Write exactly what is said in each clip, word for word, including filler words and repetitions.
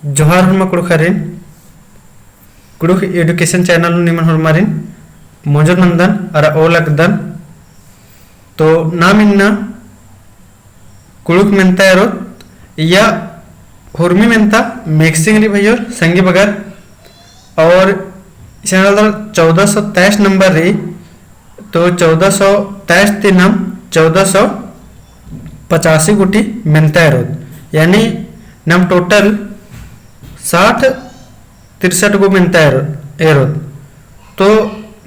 जोहार होरमा कुँड़ुख़रिन, कुँड़ुख़ education channel नू निमन होरमारिन मोंजोर नन्दन अरा ओल अकदन। तो नाम इन्ना कुँड़ुख़ मेन्ता एरोत या हुरमी मेन्ता mixing रई भइयोर संगी बगर। और इसन एरदर चौदह सौ तेईस नंबर रई, तो चौदह सौ तेईस ती नाम चौदह सौ पचासी गूटी मेन्ता एरोत, यानी नाम total साठ तिरसठ गो मेन्ता एरो-, एरोत। तो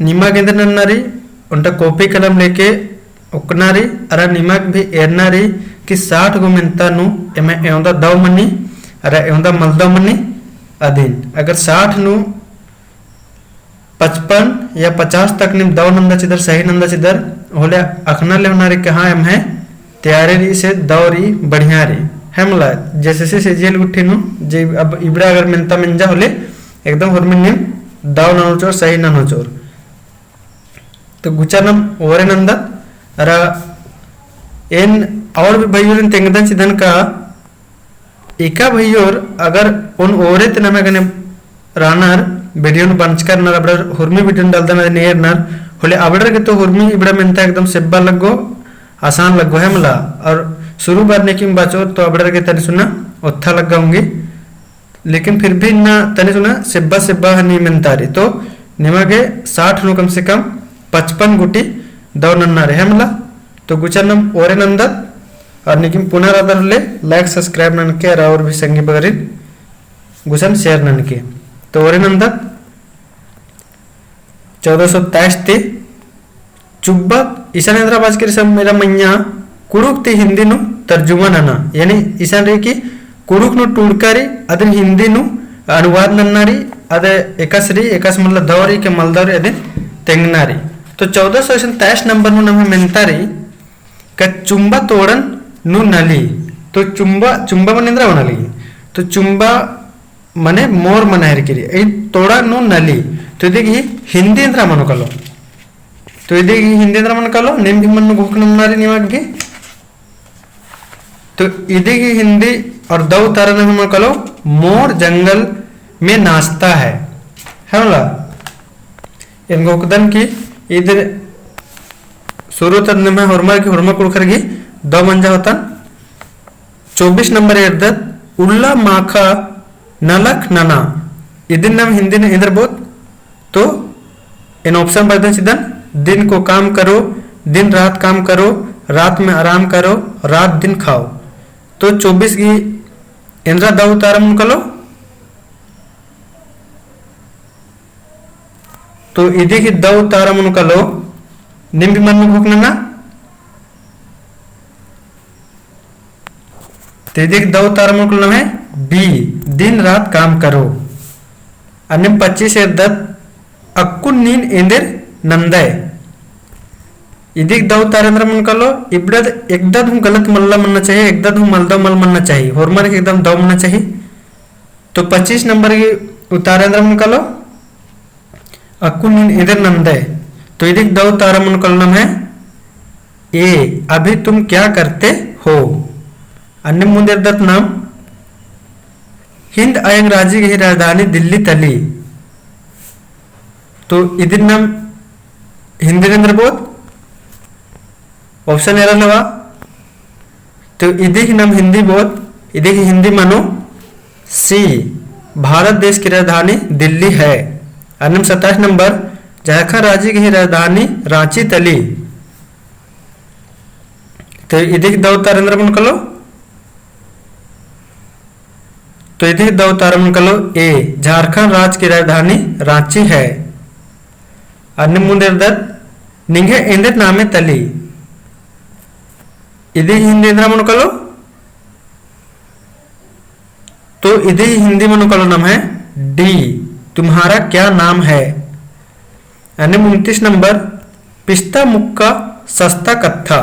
निमा गे एन्देर नन्ना रई, ओन्टा copy कलम लेके ओक्कना रई, अरा निमा गे भी एरना रई कि साठ गो मेन्ता नू एम्है एवंदा दव मनी, अरा एवंदा मलदव मनी अदिन। अगर साठ नू पचपन या पचास तक नीम दव नंदा चिदर, सही नंदा चिदर, होले अख़ना ले होना रई कि हाँ, एम्है तैयारी रई से दव रई, बढ़िया रई। है मला, JSSC CGL गुट्ठी नू, जे अब इबड़ा अगर मेन्ता मेंजा होले, एकदम हुरमी नीम दव ननोचोर, सही ननोचोर। तो गुचा नाम ओरे नंदत, अरा एन और भी भइयोरिन तेंगदन चिदन का एका भइयोर अगर ओन ओरे ती नम्है गने रअनर, video नू बंचका रअनर, अबड़र हुरमी video नू डालदन अदिन एरनर, होले अबड़र गे तो हुरमी इबड़ा मेन्ता एकदम सेब्बा लग्गो, आसान लग्गो है मला। और शुरू बार नेकिम बाचोर तो अबड़र गे तनी सुना ओत्था लग्गा ओंगी। लेकिन फिर भी इन्ना तनी सुना सेब्बा सेब्बा हनी मेन्ता रई। तो निमा गे साठ नू कम से कम पचपन गूटी दव नन्ना रई है मला। तो गुचा नाम ओरे नंदत, और नेकिम पुना रअदर होले like subscribe ननके, और, और भी संगी बगरिन गुसन share ननके। तो ओरे नंदत चौदह सौ तेईस ती चुब्बा इसन एन्दरा बाचकी रई सब मेरा मइय्याँ कुँड़ुख़ ती हिंदी नू तर्जुमा नना, यानी इसन रई कि कुँड़ुख़ नू टूड़का रई, अदिन हिंदी नू अनुवाद नन्ना रई, अद एकासे रई, एकासे मतलब दव रई कि मलदव रई, अदिन तेंगना रई। तो चौदह सौ इसन तेईस नंबर नू नम्है मेन्ता रई का चुम्बा तोड़न नू नली। तो चुम्बा, चुम्बा मने एन्दरा मना लगी? तो चुम्बा मने मोर मना हेरकी रई। ई तोड़न नू नली। तो इदी गही हिंदी एन्दरा मनो कालो। तो इदी गही हिंदी एन्दरा मनो कालो, नीम भी मनो घोखना नन्ना रई निमा गे भी। तो इदी गही हिंदी और दव उतारा नम्है मनो कालो, मोर जंगल में नाचता है। है मला? एन घोखदन कि इदिन शुरू ती नम्है होरमर गे, होरमा कुँड़ुख़र गे दव मंजा होतन। चौबीस नंबर एरदत, उल्ला माखा नलख नना। इदिन नाम हिंदी नू एन्देर बओत? तो एन option बरदन चिदन, दिन को काम करो, दिन रात काम करो, रात में आराम करो, रात दिन खाओ। तो चौबीस गही एन्दरा दव उतारा मनो कालो। तो इदी गही दव उतारा मनो कालो, नीम भी मनो घोखना नन्ना। तो इदी गही दव उतारा मनो कालो नम्है B, दिन रात काम करो। अन्नेम पच्चीस एरदत, अक्कुन नीन एन्देर नंदय। इदी गही दव उतारा एन्दरा मनो कालो, इबड़ा एकदम हूँ गलत मल्ला मन्ना चाहिए, एकदम हूँ मलदव मल मन्ना चाहिए, होरमर गे एकदम दव मन्ना चाहिए। तो पच्चीस नंबर गही उतारा एन्दरा मनो कालो, अक्कुन नीन एन्देर नंदय। तो इदी गही दव उतारा मनो कालो नम्है A, अभी तुम क्या करते हो? अन्नेम मुन्द एरदत नाम, हिन्द अयंग राजी गही राजधानी दिल्ली तली। तो इदिन नाम हिंदी नू एन्देर बओत? Option एरा लवा। तो इदी गही नाम हिंदी बओत, इदी गही हिंदी मनो C, भारत देश की राजधानी दिल्ली है। अन्नेम सत्ताईस नंबर, झारखंड राजी गही राजधानी रांची तली। तो इदी गही दव उतारा एन्दरा मनो कालो? तो इदी गही दव उतारा मनो कालो A, झारखंड राज की राजधानी रांची है। अन्नेम मुन्द एरदत, निंग्है एन्देर नामे तली। इदी गही हिंदी एन्दरा मनो कालो? तो इदी गही हिंदी मनो कालो नम्है D, तुम्हारा क्या नाम है? अन्नेम उनतीस नंबर, पिस्ता मुक्का सस्ता कत्था।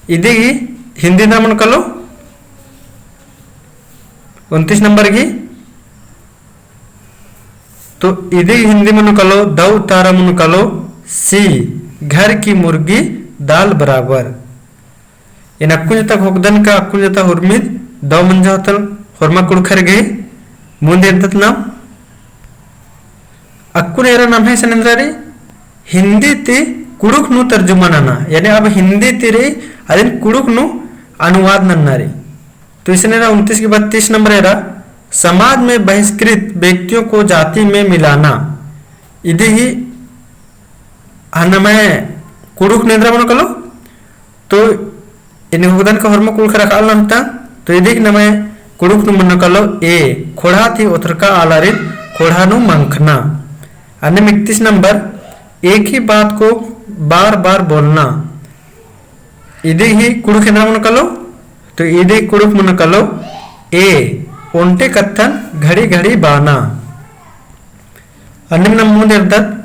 इदी गही हिंदी एन्दरा मनो कालो? उनतीस नंबर गही। तो इदी गही हिंदी मनो कालो, दव उतारा मनो कालो C, घर की मुर्गी दाल बराबर। एन अक्कुन जता घोखदन का अक्कुन जता हुरमिन दव मंजा होतन होरमा कुँड़ुख़र गे। मुन्द एरदत नाम, अक्कुन एरा नम्है इसन एन्दरा रई, हिन्दी ती कुँड़ुख़ नू तर्जुमा नना, यानी अब हिन्दी ती रई, अदिन कुँड़ुख़ नू अनुवाद नन्ना रई। तो इसन एरा उनतीस की बत्तीस नंबर एरा, समाज में बहिष्कृत व्यक्तियों को जाति में मिलाना। इदी ही हन्ना मैं कुँड़ुख़ नू एन्दरा मनो कालो, तो एन घोखदन का होरमा कुँड़ुख़ रखाल नन्ता, तो इदी ही नम्है कुँड़ुख़ नू मनो कालो ए, ख़ोंड़हा ती ओथरका आलारिन ख़ोंड़हा नू मंख़ना। अन्नेम इकतीस नंबर, एक ही बात को बार-बार बोलना। इदी ही कुँड़ुख़ एन्दरा मनो कालो, तो इदी कुँड़ुख़ मनो कालो ए, ओन्टे कत्थन घड़ी-घड़ी बाना। अन्नेम नम मुन्द एरदत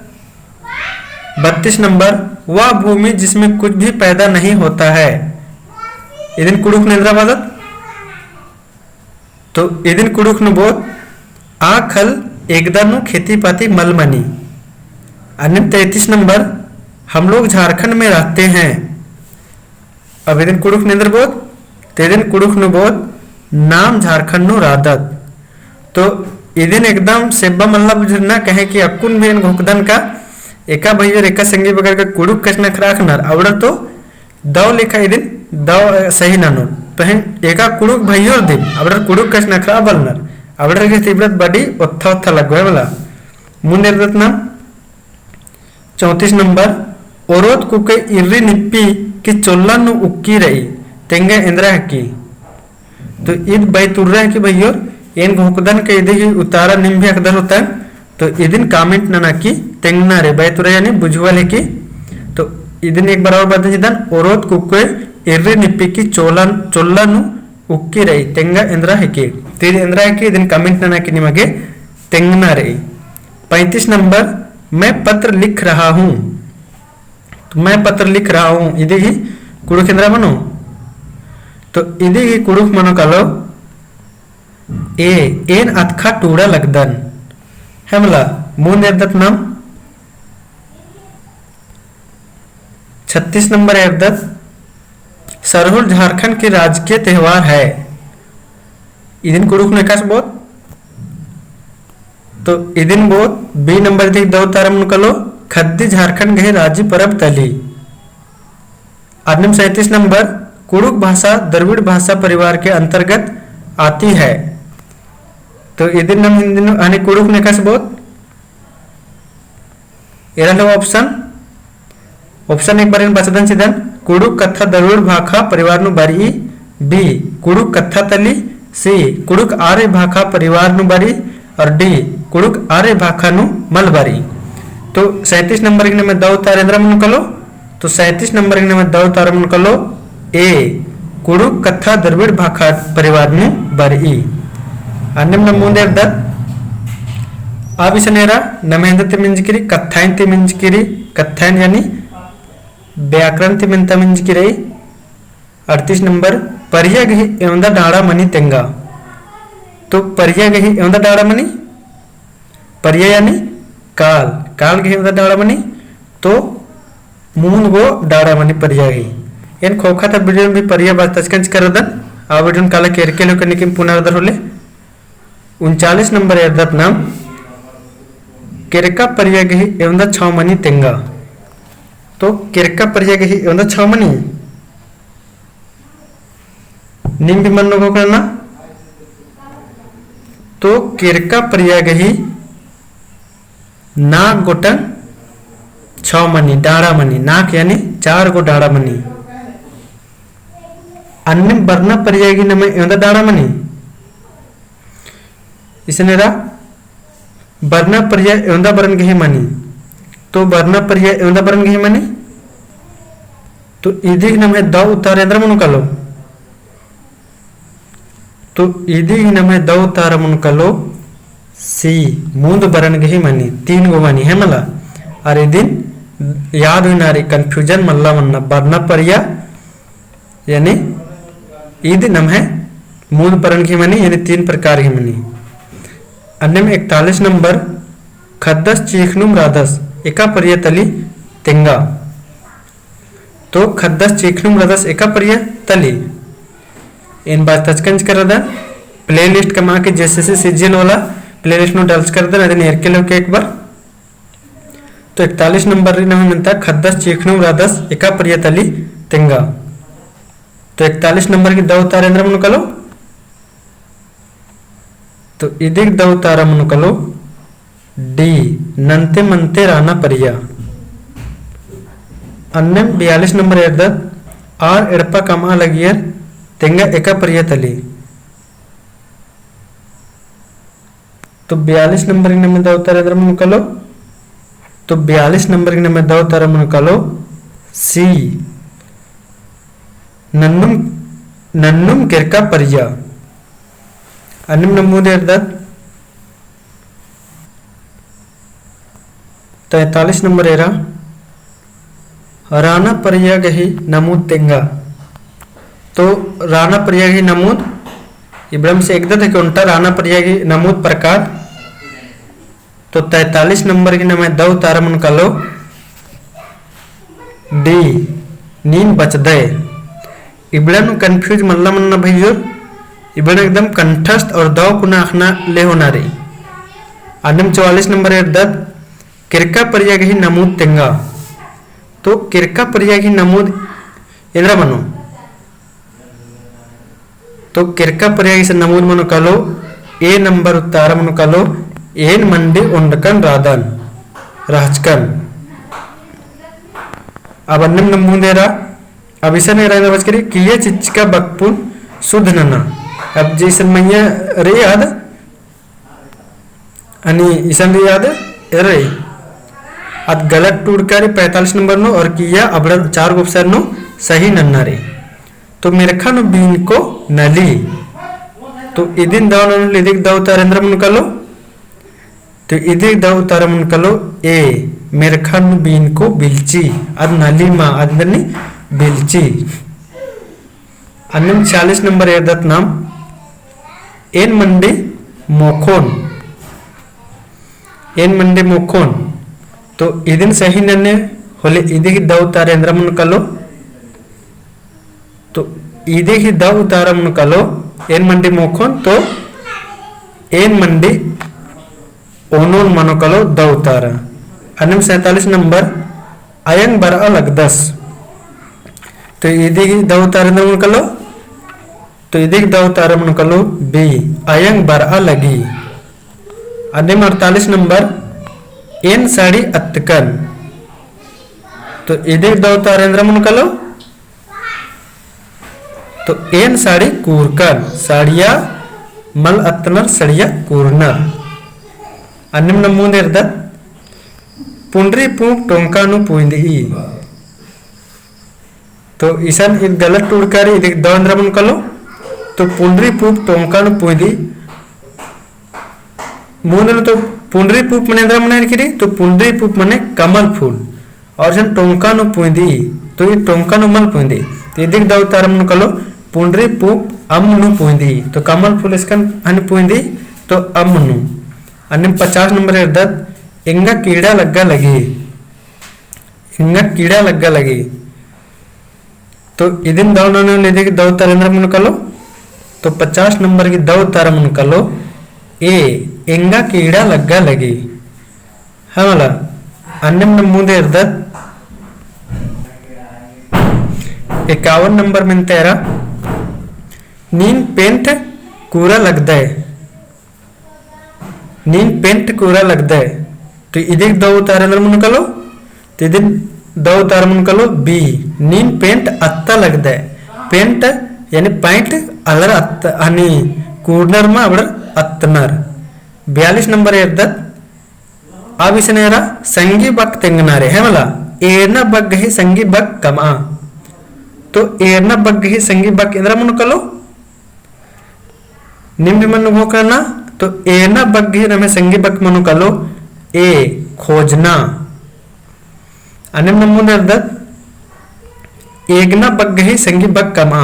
बत्तीस नंबर, वह भूमि जिसमें कुछ भी पैदा नहीं होता है। इदिन कुँड़ुख़ नू एन्दरा बअदत, तो इदिन कुँड़ुख़ नू बओत, आ ख़ल्ल एकदा नू खेती पाती मल मनी। अन्नेम तैंतीस नंबर, हम लोग झारखंड में रहते हैं। अब इदिन कुँड़ुख़ नू एन्दरा बओत, तो इदिन कुँड़ुख़ नू बओत, नाम झारखंड नू रअदत। तो इदिन एकदम सेब्बा मल्ला बुझुरना, कहे कि अक्कुन भी एन घोखदन का एका भइयोर एका संगी बगर का कुँड़ुख़ कछनखरआ अख़नर, अबड़र तो दव लेखा इदिन दव, अ, सही ननोर। पहें एका कुँड़ुख़ भइयोर दिम, अबड़र कुँड़ुख़ कछनखरआ बलनर, अबड़र गे तिबड़त बड़ी ओत्था ओत्था लग्गो है मला। मुन्द एरदत नाम, चौंतीस नंबर, ओरोत कुक्कोय इर्री निप्पी की चोल्ला नू उक्की रई, तेंगा एन्दरा हिकी। तो इद बैतुर्रा हिकी भइयोर, एन घोखदन का इदी ही उतारा नीम भी अख़दर होतन, तो इदिन comment नना की तेंगना रई, बैतुर्रा यानी बुझुवल हिकी। तो इदिन एक बार और बअदन चिदन, ओरोत कुक्कोय इर्री निप्पी की चोला, चोल्ला नू उक्की रई, तेंगा एन्दरा हिकी। तो इद एन्दरा हिकी, इदिन comment नना की निमा गे तेंगना रई। पैंतीस नंबर, मैं पत्र लिख रहा हूँ। तो मैं पत्र लिख रहा हूँ, इदी ही कुँड़ुख़ एन्दरा मनो। तो इदी ही कुँड़ुख़ मनो कालो ए, एन अतख़ा टूड़ा लगदन। है मला, मुन्द एरदत नाम, छत्तीस नंबर एरदत, सरहुल झारखंड के राजकीय त्योहार है। इदिन कुँड़ुख़ नू एकासे बओत, तो इदिन बओत B नंबर, इदी दव उतारा मनो कालो, ख़द्दी झारखंड गही राजी परब तली। अन्नेम सैंतीस नंबर, कुँड़ुख़ भाषा द्रविड़ भाषा परिवार के अंतर्गत आती है। तो इदिन नम हिन्दी नू, यानी कुँड़ुख़ नू एकासे बओत, एरा लो option, option एक बार एन बचदन चिदन, कुँड़ुख़ कत्था द्रविड़ भाखा परिवार नू बरई, B, कुँड़ुख़ कत्था तली, C, कुँड़ुख़ आर्य भाखा परिवार नू बरई, और D, कुँड़ुख़ आर्य भाखा नू मल बरई। तो सैंतीस नंबर गही नम्है दव उतारा एन्दरा मनो कालो, तो सैंतीस नंबर गही नम्है दव उतारा मनो कालो A, कुँड़ुख़ कत्था द्रविड़ भाखा परिवार नू बरई। अन्नेम नम मुन्द एरदत, अब इसन एरा नम्है एन्देर ती मंजकी रई, कत्थाइन ती मंजकी रई, कत्थाइन यानी व्याकरण ती मेन्ता मंजकी रई। अड़तीस नंबर, परिया गही एवंदा डाड़ा मनी तेंगा। तो परिया गही एवंदा डाड़ा मनी, परिया यानी काल, काल गही एवंदा डाड़ा मनी, तो मूंद गो डाड़ा मनी परिया गही। एन ख़ोख़ा ता video भी परिया बाचकन चिच्चका रअदन, आ video काला केरके लेके निकिम पुनारदर होले। उनचालीस नंबर एरदत नाम, केरका परिया गही एवंदा छाव मनी तेंगा। तो केरका परिया गही एवंदा छाव मनी, नीम भी मनो ख़ोख़ा ना। तो केरका परिया गही नाक गोटंग छाव मनी, डाड़ा मनी, नाक यानी चार गो डाड़ा मनी। अन्नेम बरना परिया गही नम्है एवंदा डाड़ा मनी। इसन एरा बरना परिया एवंदा बरन गही मनी। तो बरना परिया एवंदा बरन गही मनी। तो इदी गही नम्है दव उत्तर एन्दरा मनो कालो। तो इदी गही नम्है दव उत्तर मनो कालो C, मूंद बरन गही मनी, तीन गो मनी है मला। अरा इदिन याद हुई नारी, confusion मल्ला मन्ना, बरना परिया यानी इद नम्है मूंद बरन गही मनी, यानी तीन प्रकार गही मनी। अन्नेम इकतालीस नंबर, ख़द्दस चीखनुम रअदस, एका परिया तली तेंगा। तो ख़द्दस चीखनुम रअदस एका परिया तली। एन बाचकन चिच्चका रअदन, playlist कमआ के JSSC CGL वाला playlist नू डालचकर दन, अदिन एरके लेवके एक बार। तो इकतालीस नंबर रई नम्है मेन्ता ख़द्दस चीखनुम रअदस एका परिया तली तेंगा। तो इकतालीस नंबर की दौ उतारा एन्दरा मनो कालो? तो इदिग दौ उतारा मनो कालो D, नन्ते मन्ते रअना परिया। अन्नेम बयालीस नंबर एरदत, आर एड़पा कमआ लगियर तेंगा एका परिया तली। तो बयालीस नंबर की नम्है दौ उतारा एन्दरा मनो कालो? तो बयालीस नंबर की नम्है दौ उतारा मनो कालो C, नन्नुम, नन्नुम केरका परिया। अन्नेम नमूद एरदत, तैंतालीस नंबर एरा, रअना परिया गही नमूद तेंगा। तो रअना परिया गही नमूद, इबड़म से एकदत है कि ओन्टा रअना परिया गही नमूद प्रकार। तो तैंतालीस नंबर की नम्है दौ उतारा मनो कालो D, नीन बचदय। इबड़ा नू confuse मल्ला मन्ना भइयोर, इबड़ा एकदम कंठस्थ और दौ कुना अख़ना ले होना रई। अन्नेम चौवालीस नंबर एरदत, केरका परिया गही नमूद तेंगा। तो केरका परिया गही नमूद एन्दरा मनो? तो केरका परिया गही नमूद मनो कालो, A नंबर उतारा मनो कालो, एन मंडी ओन्डकन रअदन, रहचकन। अब अन्नेम नमूद एरा, अब इसन एरा एन्दरा बचकरी, किया चिच्चका बकपुन सुध नना। अब जे इसन मइय्याँ रई आद, अनि इसन रई आद एरा रई। आद गलत टूड़का रई पैंतालीस नंबर नू और किया अबड़र चार गो option नू सही नन्ना रई। तो मेरखा नू बीनको नली। तो इदिन दौ नना नू इदिग दौ उतारा एन्दरा मनो कालो? तो इदिग दौ उतारा मनो कालो A, मेरखा नू बीनको बिल्ची, आद नली मा, आद एन्दरनी बिल्ची। अन्नेम छियालीस नंबर एरदत नाम, एन मंडी मोखोन, एन मंडी मोखोन। तो इदिन सही नन्ने होले इदिग दौ उतारा एन्दरा मनो कालो? तो इदिग दौ उतारा मनो कालो, एन मंडी मोखोन, तो एन मंडी ओनोन मनो कालो दौ उतारा। अन्नेम सैंतालीस नंबर, अयंग बरआ लगदस। तो इदिग दौ उतारा एन्दरा मनो कालो? तो इदिग दौ उतारा मनो कालो B, अयंग बरआ लगी। अन्नेम अड़तालीस नंबर, एन साड़ी अत्तकन। तो इदिग दौ उतारा एन्दरा मनो कालो? तो एन साड़ी कूरकन, साड़िया मल अत्तनर, साड़िया कूरनर। अन्नेम नमूद एरदत, पुंडरी पूंप टोंका नू पुइंदई। तो इसन ईद गलत टूड़का रई, इदिग दौ एन्दरा मनो कालो? तो पुंडरी पूंप टोंका नू पुइंदई। मुन्द नू तो पुंडरी पूंप मने एन्दरा मनो एरकी रई, तो पुंडरी पूंप मने कमल फूल। और इसन टोंका नू पुइंदई, तो ई टोंका नू मल पुइंदई। तो इदिग दौ उतारा मनो कालो, पुंडरी पूंप अम्म नू पुइंदई। तो कमल फूल इस्कन हने पुइंदई, तो अम्म नू। अन्नेम पचास नंबर एरदत, एंगा कीड़ा लग्गा लगी। एंगा कीड़ा लग्गा लगी। तो इदिन दौ नना नू इदिग दौ उतारा एन्दरा मनो कालो? तो पचास नंबर की दौ उतारा मनो कालो, A, एंगा कीड़ा लग्गा लगी। हाँ मला, अन्नेम नमूद एरदत, इक्यावन नंबर मेन्ता एरा, नीन पेंट कूरा लगदय। नीन पेंट कूरा लगदय। तो इदिग दौ उतारा एन्दरा मनो कालो? तो इदिन दौ उतारा मनो कालो B, नीन पेंट अत्ता लगदय। पेंट यानी पैंट आलर अत्त-, हनी कूरनर मा अबड़र अत्तनर। बयालीस नंबर एरदत, अब इसन एरा संगी बक तेंगना रई, है मला? एरना बक गही संगी बक कमआ। तो एरना बक गही संगी बक एन्दरा मनो कालो? नीम भी मनो घोखना, तो एरना बक गही नम्है संगी बक मनो कालो A, खोजना। अन्नेम नमूद एरदत, एगना बक गही संगी बक कमआ।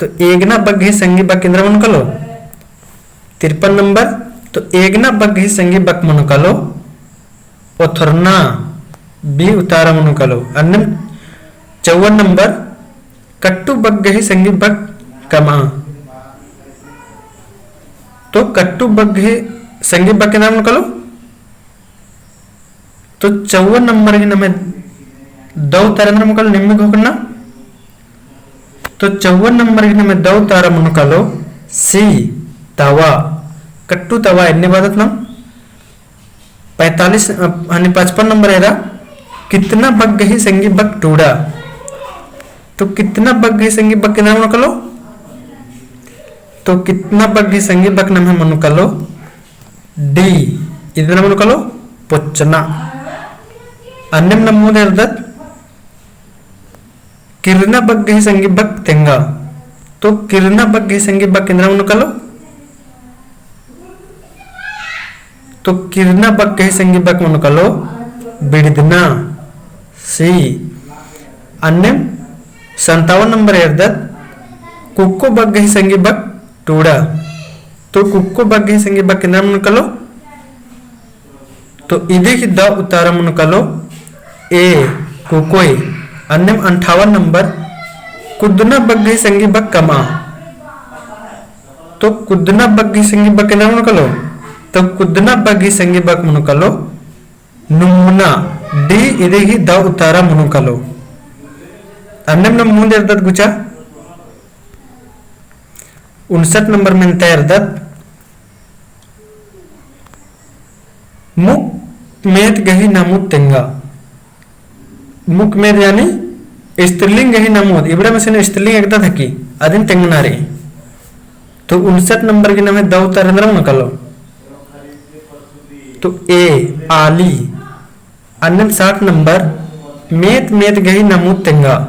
तो एगना बक गही संगी बक एन्दरा मनो कालो? तिरपन नंबर, तो एगना बक गही संगी बक मनो कालो ओथरना, B उतारा मनो कालो। अन्नेम चौवन नंबर, कट्टू बक गही संगी बक कमआ। तो कट्टू बग्गे संगी बक एन्दरा मनो कालो? तो चौवन नंबर गही नम्है दौ उतारा एन्दरा मनो कालो, निम्मी घोखना। तो चौवन नंबर गही नम्है दौ उतारा मनो कालो C, तवा। कट्टू तवा एन्ने बअदत नाम। पैंतालीस, अ, यानी पचपन नंबर एरा, कितना बग्गे संगी बक टूड़ा। तो कितना बग्गे संगी बक एन्दरा मनो कालो? तो कितना बग्गे संगी बक नम्है मनो कालो D, एन्दरा मनो कालो? पोच्चना। अन्नेम नम मुन्द एरदत, किर्रना बग्गे संगी बक तेंगा। तो किर्रना बग्गे संगी बक एन्दरा मनो कालो? तो किर्रना बग्गे संगी बक मनो कालो बिड़दना, C। अन्नेम संतावन नंबर एरदत, कुक्को बग्गे संगी बक टूड़ा। तो कुक्को बग्गे संगी बक एन्दरा मनो कालो? तो इदी गही दौ उतारा मनो कालो A, कुकोय। अन्नेम अंठावन नंबर, कुद्दना बग्गे संगी बक कमआ। तो कुद्दना बग्गे संगी बक एन्दरा मनो कालो? तो कुद्दना बग्गे संगी बक मनो कालो नुम्मना, D इदी गही दौ उतारा मनो कालो। अन्नेम नम मुन्द एरदत गुचा, उनसठ नंबर मेन्ता एरदत, मुक्क मेद गही नमुद तेंगा। मुक्क मेद यानी स्त्रीलिंग गही नमुद, इबड़ा मइय्याँ स्त्रीलिंग एकदा थकी, अदिन तेंगना रई। तो उनसठ नंबर गही नम्है दौ उतारा एन्दरा मनो कालो? तो A, आली। अन्नेम साठ नंबर, मेद मेद गही नमुद तेंगा।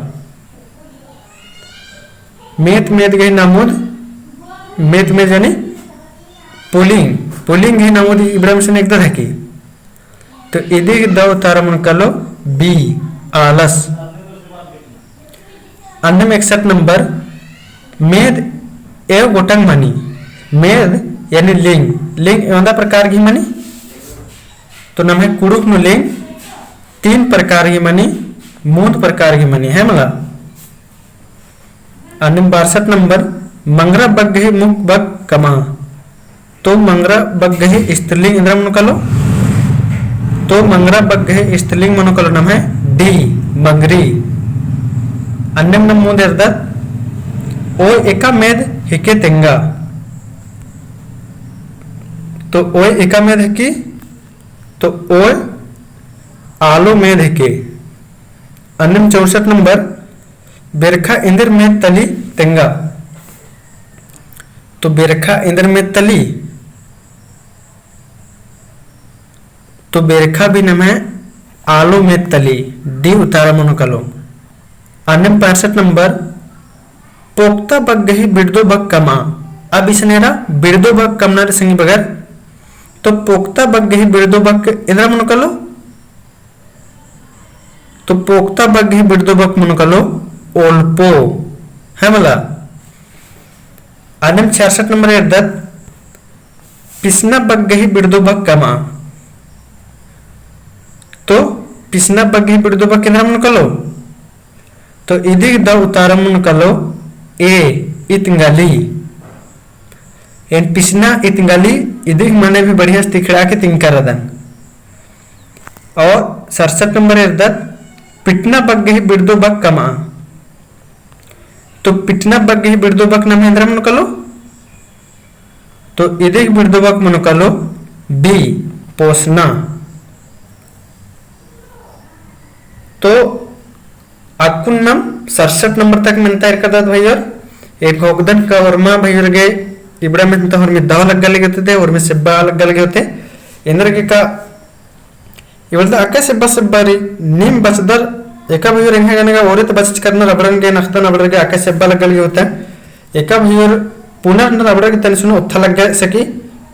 मेद मेद गही नमुद, मेद मेद यानी पुलिंग, पुलिंग गही नमुद इबड़ा मइय्याँ एकदा थकी। तो इदी गही दौ उतारा मनो कालो B, आलस। अन्नेम एकसठ नंबर, मेद एव गोटंग मनी। मेद यानी लिंग, लिंग एवंदा प्रकार गही मनी? तो नम्है कुँड़ुख़ नू लिंग तीन प्रकार गही मनी, मूंद प्रकार गही मनी, है मला? अन्नेम बारसठ नंबर, मंगरा बग्गे मुक्क बक कमआ। तो मंगरा बग्गे स्त्रीलिंग एन्दरा मनो कालो? तो मंगरा बग्गे स्त्रीलिंग मनो कालो नम्है D, मंगरी। अन्नेम नम मुन्द एरदत, ओय एका मेद हिके तेंगा। तो ओय एका मेद हिकी, तो ओय आलो मेद हिके। अन्नेम चौसठ नंबर, बेरखा एन्देर मेद तली तेंगा। तो बेरखा एन्देर मेद तली, तो बेरखा भी नम्है आलो मेद तली, D उतारा मनो कालो। अन्नेम पैंसठ नंबर, पोक्ता बग्गे बिड़दो बक कमआ। अब इसन एरा बिड़दो बक कमना रई संगी बगर, तो पोक्ता बग्गे बिड़दो बक एन्दरा मनो कालो? तो पोक्ता बग्गे बिड़दो बक मनो कालो ओल्पो, है मला? अन्नेम छियासठ नंबर एरदत, पिसना बग्गे बिड़दो बक कमआ। तो पिसना बग्गे बिड़दो बक एन्दरा मनो कालो? तो इदी गही दौ उतारा मनो कालो A, इतंगली। एन पिसना इतंगली, इदी गही मने भी बढ़िया से तिखड़ा के तिंकर रअदन। और सड़सठ नंबर एरदत, पिटना बग्गे बिड़दो बक कमआ। तो पिटना बग्गे बिड़दो बक नम्है एन्दरा मनो कालो? तो इदी गही बिड़दो बक मनो कालो B, पोसना। तो अक्कुन नम सड़सठ नंबर तक मेन्ता एरकदत भइयोर, एन घोखदन का ओर्मा भइयोर गे इबड़ा मेन्ता होरमी दव लग्गा लगी होते, होरमी सेब्बा लग्गा लगी होते। एन्देरगे का इबड़ा अक्का सेब्बा सेब्बा रई, नीम बचदर एका भइयोर एंग्है गने गा ओरे तो बचचकदनर अबड़न गे नखदन अबड़र गे अक्का सेब्बा लग्गा लगी होते। एका भइयोर पुनर नर अबड़र गे तनी सुनो ओत्था लग्गा सकी,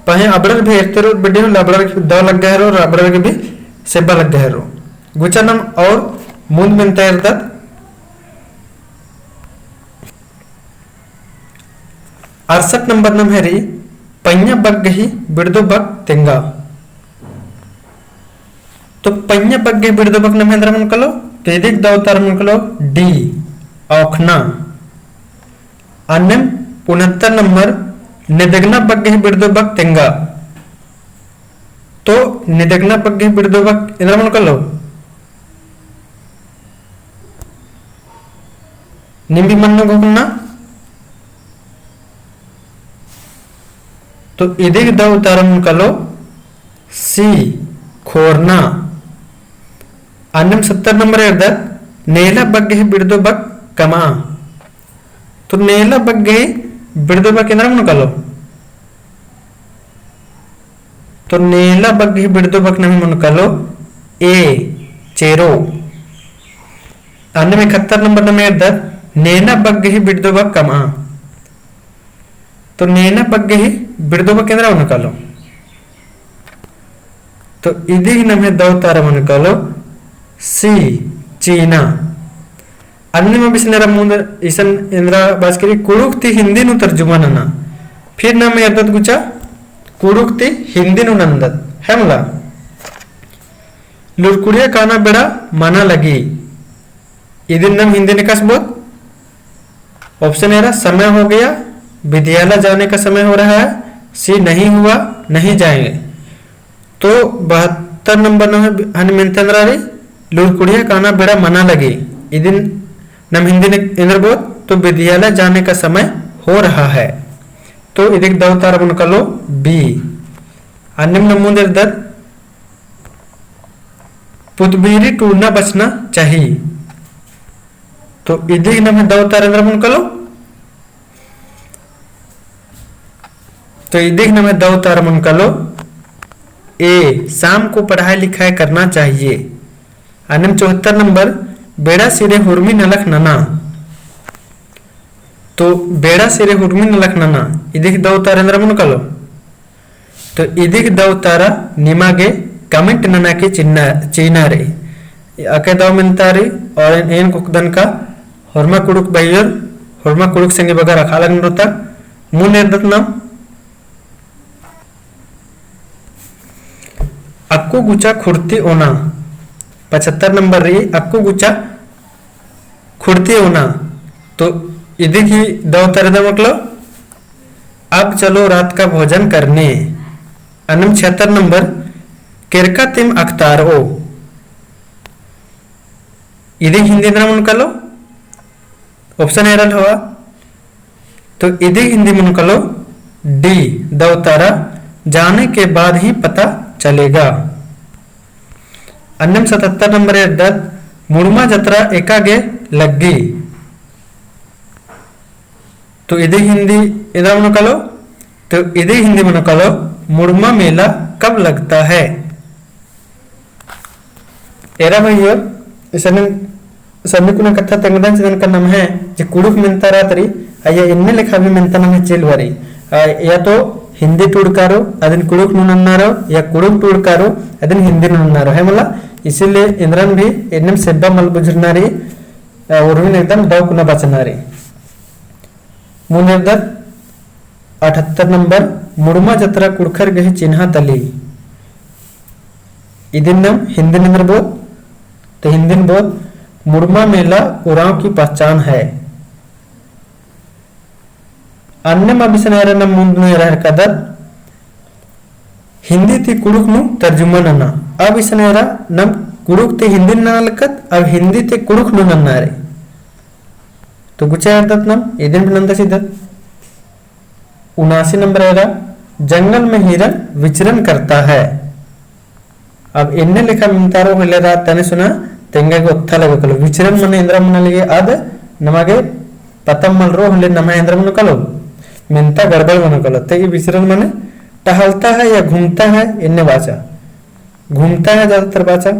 पहें अबड़र भी एरते रओ बेड्डी होले अबड़र गे दव लग्गा हेरो और अबड़र गे भी सेब्बा लग्गा हेरो। गुचा नम और मुन्द मेन्ता एरदत। अड़सठ नंबर नम्है रई, पइयाँ बग्गे बिड़दो बक तेंगा। तो पइयाँ बग्गे बिड़दो बक नम्है एन्दरा मनो कालो? तो इदी गही दौ उतारा मनो कालो D, औखना। अन्नेम उनहत्तर नंबर, नेदगना बग्गे बिड़दो बक तेंगा। तो नेदगना बग्गे बिड़दो बक एन्दरा मनो कालो? नीम भी मनो घोखना। तो इदिक दौ उतारा मनो कालो C, खोरना। अन्नेम सत्तर नंबर एरदत, नेला बग्गे बिड़दो बक कमआ। तो नेला बग्गे बिड़दो बक एन्दरा मनो कालो? तो नेला बग्गे बिड़दो बक नम्है मनो कालो A, चेरो। अन्नेम इकहत्तर नंबर नम्है एरदत, नेना बग्गे बिड़दो बक कमआ। तो नेना बग्गे बिड़दो बक एन्दरा मनो कालो? तो इदिक नम्है दौ उतारा मनो कालो C, चीना। अन्नेम इसन एरा मुन्द इसन एन्दरा बाचकी रई, कुँड़ुख़ ती हिन्दी नू तर्जुमा नना। फिर नम एरदत गुचा, कुँड़ुख़ ती हिन्दी नू नन्दत। है मला? लुरकुड़िया काना बेड़ा मना लगी। इदिन नम हिन्दी नू एकासे बओत? Option एरा, समय हो गया, विद्यालय जाने का समय हो रहा है, C, नहीं हुआ, नहीं जाएंगे। तो बहत्तर नंबर नम्है हनी मेन्ता एन्दरा रई, लुरकुड़िया काना बेड़ा मना लगी। इदिन नम हिन्दी नू एन्दरा बओत? तो विद्यालय जाने का समय हो रहा है। तो इदिक दौ उतारा मनो कालो B। अन्नेम नम मुन्द एरदत, पुतबीरी टूड़ना बचना चाही। तो इदिक नम्है दौ उतारा एन्दरा मनो कालो? तो इदिक नम्है दौ उतारा मनो कालो A, शाम को पढ़ाई लिखाई करना चाहिए। अन्नेम चौहत्तर नंबर, बेड़ा सिरे हुरमी नलख नना। तो बेड़ा सिरे हुरमी नलख नना, इदिक दौ उतारा एन्दरा मनो कालो? तो इदिक दौ उतारा निमा गे comment नना के चिन्हा, चिन्हा रई। अकय दौ मेन्ता रई और एन, एन घोखदन का होरमा कुँड़ुख़ भइयर, होरमा कुँड़ुख़ संगी बगर अख़आ लगनर ता। मुन्द एरदत नम अक्कु गुचा खुड़ती ओना, पचहत्तर नंबर रई, अक्कु गुचा खुड़ती ओना। तो इदिक ही दौ उतारा एन्दरा मनो कालो, अब चलो रात का भोजन करने। अन्नेम छिहत्तर नंबर, केरका तिम अख़तारओ। इदिक हिन्दी एन्दरा मनो कालो? Option एरा हवा। तो इदिक हिन्दी मनो कालो D, दौ उतारा, जाने के बाद ही पता चलेगा। अन्नेम सतहत्तर नंबर एरदत, मुड़मा जतरा एका गे लग्गी। तो इदिक हिन्दी एन्दरा मनो कालो? तो इदिक हिन्दी मनो कालो, मुड़मा मेला कब लगता है? एरा भइयो, इसन सन्नी कुना कत्था तेंगदन चिदन का नम्है जे कुँड़ुख़ मेन्ता रअदत रई, अइय्या एन्ने लेखा भी मेन्ता नम्है चिलवा रई। आ, या तो हिन्दी टूड़कारो, अदिन कुँड़ुख़ नू नन्नारो, या कुँड़ुख़ टूड़कारो, अदिन हिन्दी नू नन्नारो। है मला, इसीलिए एन्दरन भी एन्नेम सेब्बा मल बुझुरना रई, आ, उर्मिन एकदम दौ कुना बचना रई। मुन्द एरदत अठहत्तर नंबर, मुड़मा जतरा कुँड़ुख़र गही चिन्हा तली। इदिन नम हिन्दी नू एन्दरा बओत, तो हिन्दी नू बओत, मुड़मा मेला उराँव की पहचान है। अन्नेम अब इसन एरा नम मुन्द नू एरा हेलरकदत, हिन्दी ती कुँड़ुख़ नू तर्जुमा नना। अब इसन एरा नम कुँड़ुख़ ती हिन्दी नू नना लगदत, अब हिन्दी ती कुँड़ुख़ नू नन्ना रई। तो गुचा एरदत नम, इदिन भी नन्दा चिदत। उनासी नंबर एरा, जंगल में हिरन विचरण करता है। अब एन्ने लेखा मेन्तारो होले रा तने सुना तेंगा गे ओत्था लगे कलो। विचरण मने एन्दरा मना लगे अद नमा गे पता मल रओ होले नमा एन्दरा मनो कलो। मेन्ता गड़बड़ मनो कलो। ते ई विचरण मने टहलता है या घूमता है एन्ने बाचा। घूमता है ज्यादातर बाचा।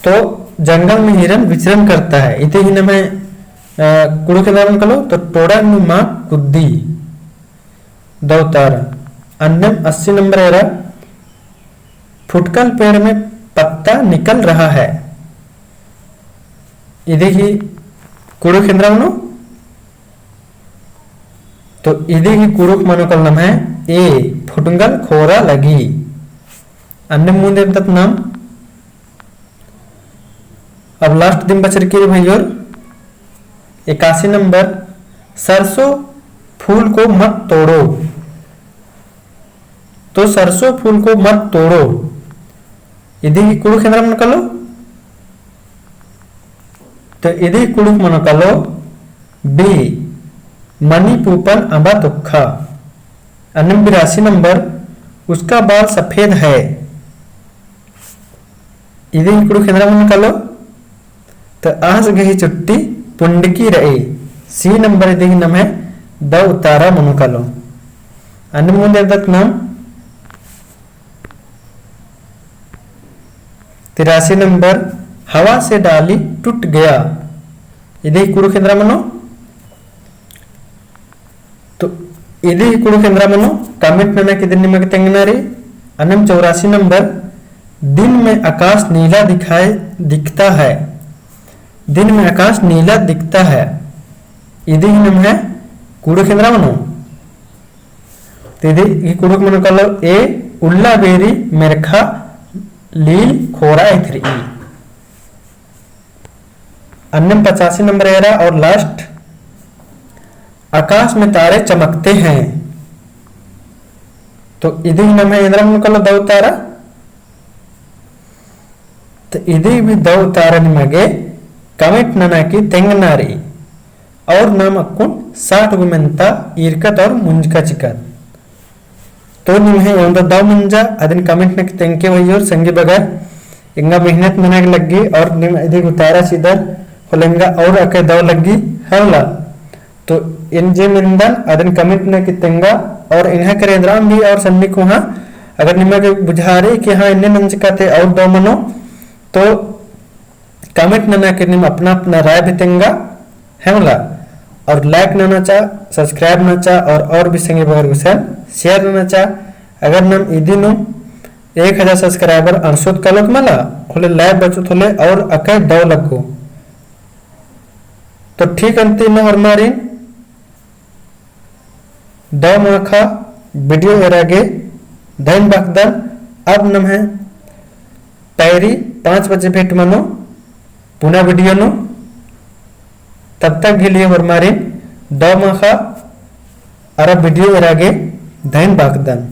तो जंगल में हिरन विचरण करता है। इते ही नम्है, अ, कुँड़ुख़ एन्दरा मनो कलो, तो टोड़ा नू मा कुद्दी। दौ उतारा। अन्नेम अस्सी नंबर एरा, फुटकल पेड़ में पत्ता निकल रहा है। इदे ही कुँड़ुख़ एन्दरा मनो? तो इदे ही कुँड़ुख़ मनो कलो नम्है ए, फुटंगल खोरा लगी। अन्नेम मुन्द एरदत नम। अब last दिम बचरकी रई भइयोर, इक्यासी नंबर, सरसों फूल को मत तोड़ो। तो सरसों फूल को मत तोड़ो। इदी ही कुँड़ुख़ एन्दरा मनो कालो? तो इदी ही कुँड़ुख़ मनो कालो B, मनी पूपन अम्बा तोक्खा। अन्नेम बिरासी नंबर, उसका बाल सफेद है। इदी ही कुँड़ुख़ एन्दरा मनो कालो? तो आस गही चुट्टी पुंडकी रई। C नंबर इदी ही नम्है दव उतारा मनो कालो। अन्नेम ओन्द एरदत नाम तिरासी नंबर, हवा से डाली टूट गया। इदी ही कुँड़ुख़ एन्दरा मनो? तो इदी ही कुँड़ुख़ एन्दरा मनो, comment नना की इदिन निमा गे तेंगना रई। अन्नेम चौरासी नंबर, दिन में आकाश नीला दिखाई, दिखता है। दिन में आकाश नीला दिखता है। इदी ही नम्है कुँड़ुख़ एन्दरा मनो? तो इदी ही कुँड़ुख़ मनो कालो A, उल्ला बेरी मेरखा लील खोरा एथरई। अन्नेम पचासी नंबर एरा और last, आकाश में तारे चमकते हैं। तो इदी ही नम्है एन्दरा मनो कालो दव उतारा। तो इदी भी दव उतारा निमा गे comment नना की तेंगना रई। और नाम अक्कुन साठ गो मेन्ता ईरकत और मुंजका चिकत। तो निम्है एवंदा दव मंजा, अदिन comment नना की तेंगके भइयोर संगी बगर, एंगा मेहनत नना गे लग्गी और नीम इदी उतारा चिदर होले एंगा और अकय दव लग्गी, हाँ मला। तो एन जे मेन्दन अदिन comment नना की तेंगा और एंग्है केरा एन्दरा अम्बी और सन्नी कोहाँ, अगर निमा गे बुझारई कि हाँ एन्ने नंजका ती और दव मनो, तो comment नना की नीम अपना अपना राय भी तेंगा, है मला। और like नना चा, subscribe नना चा और, और भी संगी बगर गुसन share नना चा। अगर नाम इदी नू एक हजार subscriber अंड़सोत कालोत मला, होले live बचोत होले और अकय दव लग्गो। तो ठीक अन्ती इन्ना होरमारिन दव माखा video एरा गे धइन बअदन। अब नम्है पैरी पाँच बजे भेंट मनो पुना video नू। तब तक के लिए होरमारिन दव माखा अरा video एरा गे धइन बअदन।